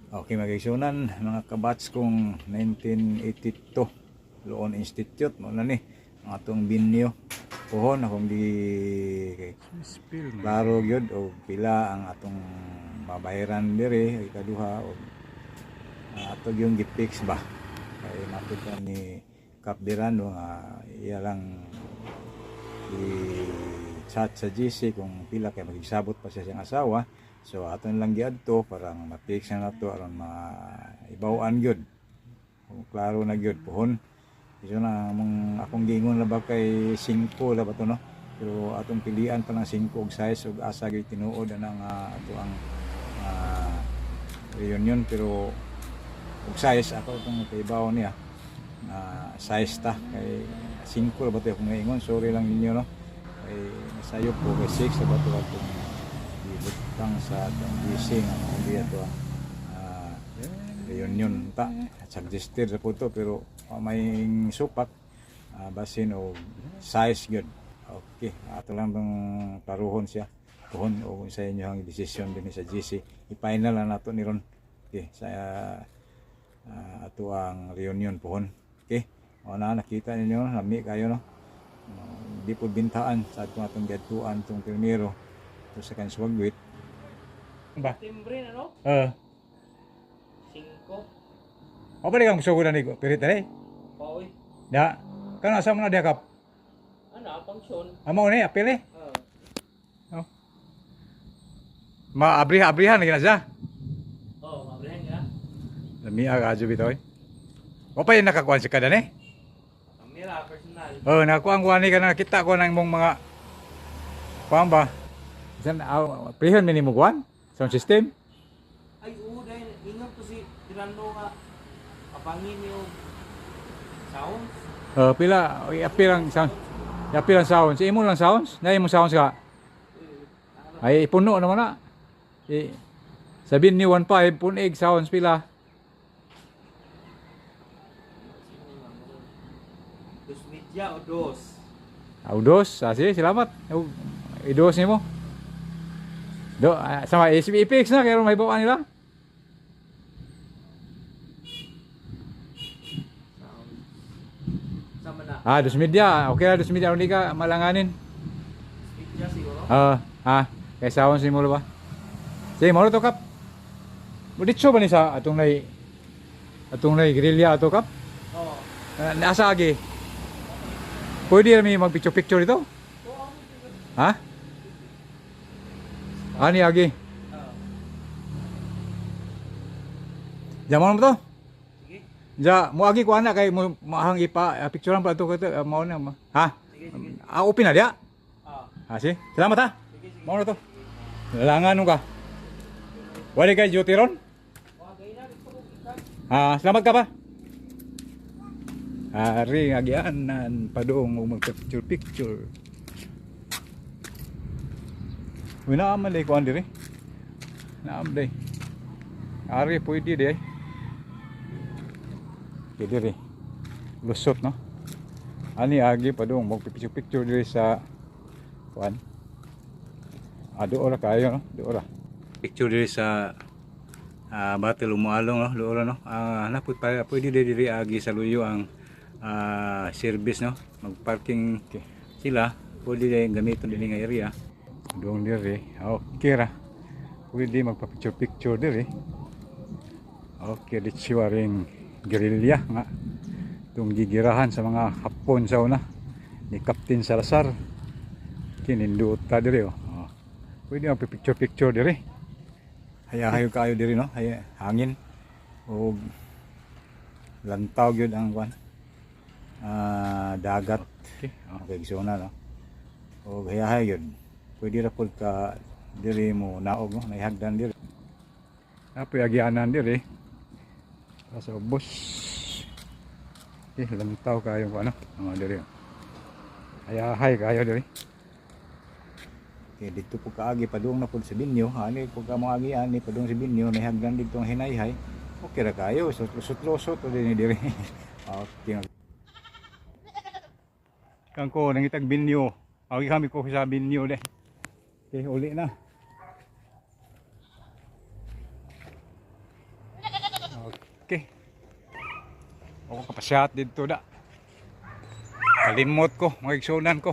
Okay, mga kaigsuonan, mga ka-batch kong 1982 Loon Institute, mao na ni ang atong venue pohon. Akong gi klaro gyud og pila ang atong mabayaran diri ikaduha og ato yung gi-fix ba kay matud ka ni Kap Dirano nga iya lang i-chat sa GC kung pila kay magigsabot pa siya siyang asawa. So aton lang giadto para ma-fix na nato aron maibaw-an gyud kung klaro na gyud pohon. So na among akong giingon na ba kay 5 la ba to, no? Pero atong pilian pa ng 5 og size og asa gyud tinuod anang ato ang reunion. Pero og size ako itong paibaw niya na size ta kay 5 la ba to akong giingon. Sorry lang ninyo, no, kay nasayop ko kay 6 la ba to atong gibutang sa atong GC nga mao ato ang reunion ta. Suggested sa po to, pero may supak basin og size gyud. Okay, ato lang tong klaruhon siya pohon o sa inyo ang desisyon din sa GC. I-final lang nato ni ron. Okay, sa ato ang reunion pohon. Okay, o na nakita ninyo, lami kayo, no? Di po bintaan sa atong atong giadtuan tong primero to sa Kanswagwit ba. Timbre na, no? Eh. Cinco. Apa di kang sugo na ni pirit eh? Paoy. Da. Kana sa mo na diha kap. Ano, function. Amo ni apil eh. Oh. Maabri-abrihan lagi na siya. Oh, mabrihan ka. Lami aga adyo bitaw eh. Wa pa yung nakakuan si kada ni. Kamera, personal. Oh, nakakuan ko ani ka na nakita ko nang imong mga kuan ba? San aw prihon mi nimo kuan? Sound system? Ay, oo, dahil ingat ko si Tirano nga. Kapangin niyo sounds. Oh, pila apil ang sound. Apil ang sounds. Imo lang sounds? Na imong sounds ka. Eh, Ay ipuno naman na. I, sabihin ni 15 punig sounds pila. Dos media o dos. Aw, dos. Ah, sige, salamat. Aw, i-dos nimo. Do, sama i-fix na kay may bawaan nila. Sounds. Sama na. Ah, dos media. Okay ra dos media hindi ka malanganin. Dos media siguro. Ah, kay sounds nimo ba? Sige, mao to, Kap. Dito ba ni sa atong nay grilya ato, Kap? Oo. Nasa agi. Pwede ra mi mag-picture picture dito? Ha? Ani agi. Oo. Jamon mo to? Sige. Ja, mo agi ko ana kay mo mahang ipa picturean pa to kay mao na. Ha? Sige, sige. Ah, open na dia. Ah, Ha, si. Salamat ha. sige, sige. Mao na to. Lalangan ka. Wala kay duty ron? Wagay na, gusto ko kita. Ah, salamat ka pa. Ari agianan padung og magpicture picture. Uy, naaman day kuan diri. Naam day. Ari pwede di ay. Okay, diri. Lusot, no. Ani agi padung magpicture picture diri sa kuan. Ah, doon ra kayo, no. Doon ra. Picture diri sa battle umualong, no, doon no. Ah, napud pa pwede diri diri agi sa luyo ang service, no. Magparking sila, pwede din gamiton dinhi nga area. Doon diri. Okay ra. Pwede magpa-picture picture diri. Okay, di siya ring gerilya nga itong gigirahan sa mga Hapon sa una ni Captain Salazar. Kininduta diri oh. Oh. Pwede magpa-picture picture diri. Hayahayo kayo diri, no. Hay hangin og lantaw gyud ang kwan. Ah, dagat. Okay, okay so na, no. Og hayahay gyud. Pwede ra pud ka diri mo naog, no, naihagdan diri. Apoy agianan diri. Sa ubos. Okay, lantaw kayo ko ano. Mga diri. Oh. Hayahay kayo diri. Okay, dito po kaagi padung na po sa binyo. Ani po ka mo agi ani padung sa binyo, nahagdan dito ang hinayhay. Okay ra kayo, lusot-lusot o din diri. Okay. Kang ko nangitag binyo. Agi kami ko sa binyo de. Okay, uli na. Ako kapasyat dito da. Kalimot ko, mga igsunan ko.